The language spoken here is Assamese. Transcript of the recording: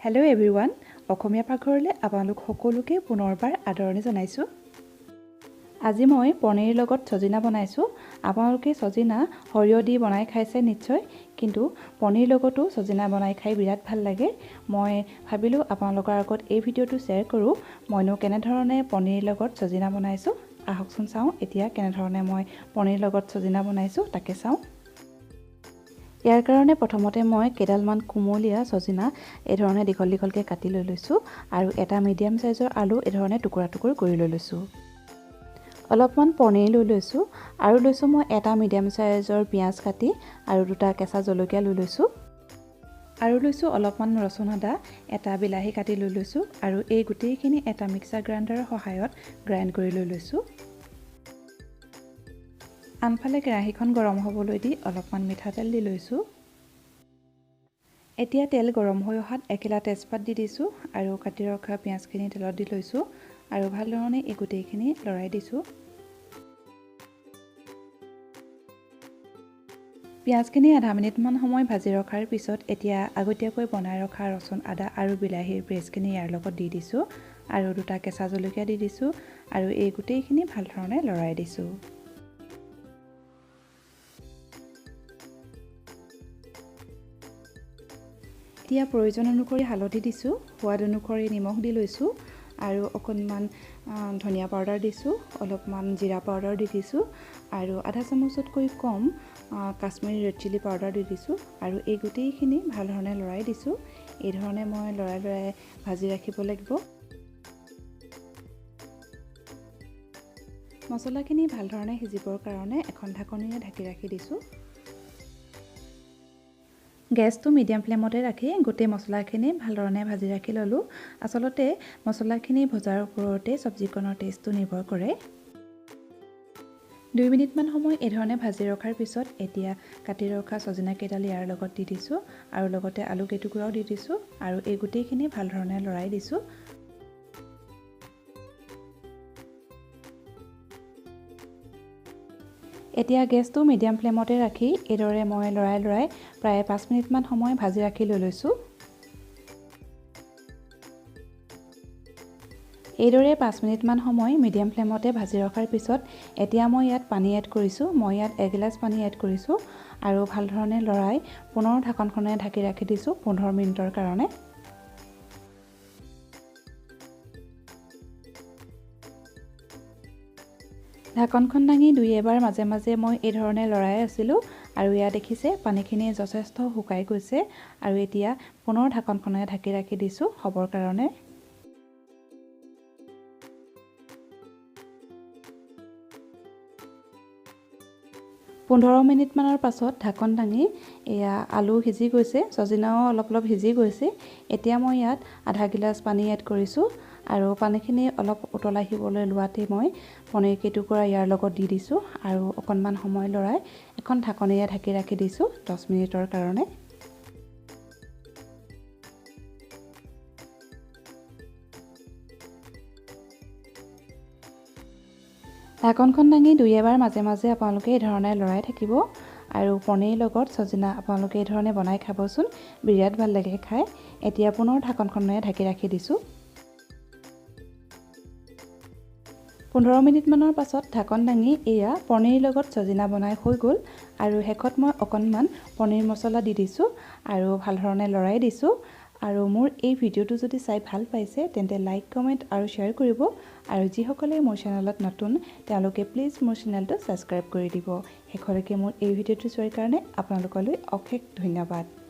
হেল্ল' এভৰিৱান, অসমীয়া পাকঘৰলৈ আপোনালোক সকলোকে পুনৰবাৰ আদৰণি জনাইছোঁ। আজি মই পনীৰ লগত ছজিনা বনাইছোঁ। আপোনালোকে ছজিনা সৰিয়হ দি বনাই খাইছে নিশ্চয়, কিন্তু পনীৰ লগতো ছজিনা বনাই খাই বিৰাট ভাল লাগে। মই ভাবিলোঁ আপোনালোকৰ আগত এই ভিডিঅ'টো শ্বেয়াৰ কৰোঁ, মইনো কেনেধৰণে পনীৰ লগত ছজিনা বনাইছোঁ। আহকচোন চাওঁ এতিয়া কেনেধৰণে মই পনীৰ লগত ছজিনা বনাইছোঁ তাকে চাওঁ। ইয়াৰ কাৰণে প্ৰথমতে মই কেইডালমান কুমলীয়া ছজিনা এই ধৰণে দীঘল দীঘলকৈ কাটি লৈ লৈছোঁ আৰু এটা মিডিয়াম চাইজৰ আলু এই ধৰণে টুকুৰা টুকুৰ কৰি লৈ লৈছোঁ। অলপমান পনীৰ লৈ লৈছোঁ আৰু লৈছোঁ মই এটা মিডিয়াম চাইজৰ পিঁয়াজ কাটি আৰু দুটা কেঁচা জলকীয়া লৈ লৈছোঁ আৰু লৈছোঁ অলপমান ৰচুন আদা, এটা বিলাহী কাটি লৈ লৈছোঁ আৰু এই গোটেইখিনি এটা মিক্সাৰ গ্ৰাইণ্ডাৰৰ সহায়ত গ্ৰাইণ্ড কৰি লৈ লৈছোঁ। আনফালে কেৰাহীখন গৰম হ'বলৈ দি অলপমান মিঠাতেল দি লৈছোঁ। এতিয়া তেল গৰম হৈ অহাত এখিলা তেজপাত দি দিছোঁ আৰু কাটি ৰখা পিঁয়াজখিনি তেলত দি লৈছোঁ আৰু ভালধৰণে এই গোটেইখিনি লৰাই দিছোঁ। পিঁয়াজখিনি আধা মিনিটমান সময় ভাজি ৰখাৰ পিছত এতিয়া আগতীয়াকৈ বনাই ৰখা ৰচুন আদা আৰু বিলাহীৰ পেষ্টখিনি ইয়াৰ লগত দি দিছোঁ আৰু দুটা কেঁচা জলকীয়া দি দিছোঁ আৰু এই গোটেইখিনি ভালধৰণে লৰাই দিছোঁ। এতিয়া প্ৰয়োজন অনুসৰি হালধি দিছোঁ, সোৱাদ অনুসৰি নিমখ দি লৈছোঁ আৰু অকণমান ধনিয়া পাউডাৰ দিছোঁ, অলপমান জিৰা পাউডাৰ দি দিছোঁ আৰু আধা চামুচতকৈ কম কাশ্মীৰী ৰেড চিলি পাউডাৰ দি দিছোঁ আৰু এই গোটেইখিনি ভালধৰণে লৰাই দিছোঁ। এইধৰণে মই লৰাই লৰাই ভাজি ৰাখিব লাগিব। মছলাখিনি ভালধৰণে সিজিবৰ কাৰণে এখন ঢাকনিৰে ঢাকি ৰাখি দিছোঁ। গেছটো মিডিয়াম ফ্লেমতে ৰাখি গোটেই মছলাখিনি ভালধৰণে ভাজি ৰাখি ল'লোঁ। আচলতে মছলাখিনি ভজাৰ ওপৰতে চব্জিকণৰ টেষ্টটো নিৰ্ভৰ কৰে। 2 মিনিটমান সময় এইধৰণে ভাজি ৰখাৰ পিছত এতিয়া কাটি ৰখা ছজিনা কেইডাল ইয়াৰ লগত দি দিছোঁ আৰু লগতে আলু কেইটুকুৰাও দি দিছোঁ আৰু এই গোটেইখিনি ভালধৰণে লৰাই দিছোঁ। এতিয়া গেছটো মিডিয়াম ফ্লেমতে ৰাখি এইদৰে মই লৰাই লৰাই প্ৰায় 5 মিনিটমান সময় ভাজি ৰাখি লৈ লৈছোঁ। এইদৰে 5 মিনিটমান সময় মিডিয়াম ফ্লেমতে ভাজি ৰখাৰ পিছত এতিয়া মই ইয়াত পানী এড কৰিছোঁ। মই ইয়াত এগিলাচ পানী এড কৰিছোঁ আৰু ভালধৰণে লৰাই পুনৰ ঢাকনখনেৰে ঢাকি ৰাখি দিছোঁ 15 মিনিটৰ কাৰণে। ঢাকনখন দাঙি দুই এবাৰ মাজে মাজে মই এইধৰণে লৰাই আছিলোঁ আৰু এয়া দেখিছে পানীখিনি যথেষ্ট শুকাই গৈছে আৰু এতিয়া পুনৰ ঢাকনখনেৰে ঢাকি ৰাখি দিছোঁ হ'বৰ কাৰণে। পোন্ধৰ মিনিটমানৰ পাছত ঢাকন দাঙি এয়া আলু সিজি গৈছে, ছজিনাও অলপ অলপ সিজি গৈছে। এতিয়া মই ইয়াত আধা গিলাচ পানী এড কৰিছোঁ আৰু পানীখিনি অলপ উতলাই আহিবলৈ লোৱাতে মই পনীৰ কেইটুকুৰা ইয়াৰ লগত দি দিছোঁ আৰু অকণমান সময় লৰাই এখন ঢাকনিৰে ঢাকি ৰাখি দিছোঁ 10 মিনিটৰ কাৰণে। ঢাকনখন দাঙি দুই এবাৰ মাজে মাজে আপোনালোকে এই ধৰণে লৰাই থাকিব আৰু পনীৰ লগত ছজিনা আপোনালোকে এই ধৰণে বনাই খাবচোন, বিৰাট ভাল লাগে খাই। এতিয়া পুনৰ ঢাকনখনেৰে ঢাকি ৰাখি দিছোঁ। 15 মিনিটমানৰ পাছত ঢাকন দাঙি এয়া পনীৰ লগত ছজিনা বনাই হৈ গ'ল আৰু শেষত মই অকণমান পনীৰ মছলা দি দিছোঁ আৰু ভালধৰণে লৰাই দিছোঁ। আৰু মোৰ এই ভিডিঅ'টো যদি চাই ভাল পাইছে তেন্তে লাইক, কমেণ্ট আৰু শ্বেয়াৰ কৰিব আৰু যিসকলে মোৰ চেনেলত নতুন তেওঁলোকে প্লিজ মোৰ চেনেলটো ছাবস্ক্ৰাইব কৰি দিব। শেষলৈকে মোৰ এই ভিডিঅ'টো চোৱাৰ কাৰণে আপোনালোকলৈ অশেষ ধন্যবাদ।